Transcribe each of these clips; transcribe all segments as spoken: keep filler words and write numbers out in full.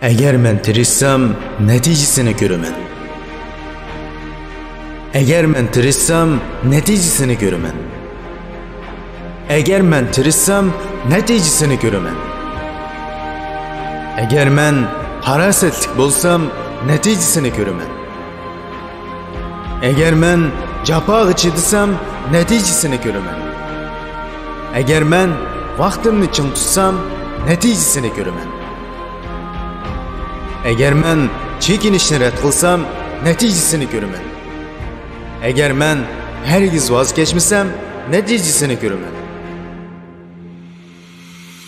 ئەگەر مەن تىرىشسام، نەتىجىسىنى كۆرىمەن. ئەگەر مەن تىرىشسام، نەتىجىسىنى كۆرىمەن. ئەگەر مەن تىرىشسام، نەتىجىسىنى كۆرىمەن. ئەگەر مەن پاراسەتلىك بولسام، نەتىجىسىنى كۆرىمەن. ئەگەر مەن جاپاغا چىدىسام، نەتىجىسىنى كۆرىمەن. ئەگەر مەن ۋاقتىمنى چىڭ تۇتسام، نەتىجىسىنى كۆرىمەن. ئەگەر مەن چېكىنىشنى رەت قىلسام، نەتىجىسىنى كۆرىمەن. ئەگەر مەن ھەرگىز ۋاز كەچمىسەم، نەتىجىسىنى كۆرىمەن.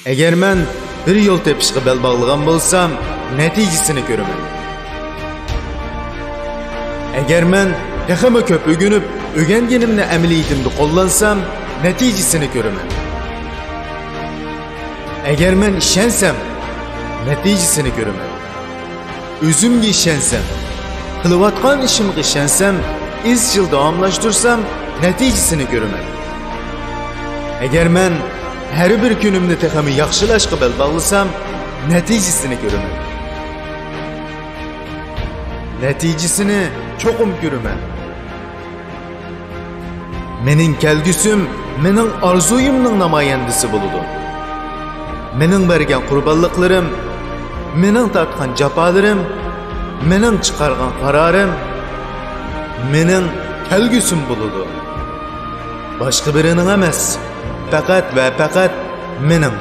ئەگەر مەن بىر يول تېپىشقا بەل باغلىغان بولسام، نەتىجىسىنى كۆرىمەن. ئەگەر مەن تېخىمۇ كۆپ ئۆگىنىپ، ئۆگەنگىنىمنى ئەمەلىيىتىمدە قوللانسام، نەتىجىسىنى كۆرىمەن. ئەگەر مەن ئىشەنسەم، نەتىجىسىنى كۆرىمەن. ئۆزۈمگە ئىشەنسەم، قىلىۋاتقان ئىشىمغا ئىشەنسەم، ئىزچىل داۋاملاشتۇرسام، نەتىجىسىنى كۆرىمەن. ئەگەر مەن ھەر بىر كۈنۈمنى تېخىمۇ ياخشىلاشقا بەل باغلىسام، نەتىجىسىنى كۆرىمەن. نەتىجىسىنى چوقۇم كۆرىمەن. مېنىڭ كەلگۈسىم مېنىڭ ئارزۇيۇمنىڭ نامايەندىسى بولىدۇ. مېنىڭ بەرگەن قۇربانلىقلىرىم، مېنىڭ تارتقان جاپالىرىم، مېنىڭ چىقارغان قارارىم مېنىڭ كەلگۈسۈم بولىدۇ. باشقا بىرىنىڭ ئەمەس، پەقەت ۋە پەقەت مېنىڭ.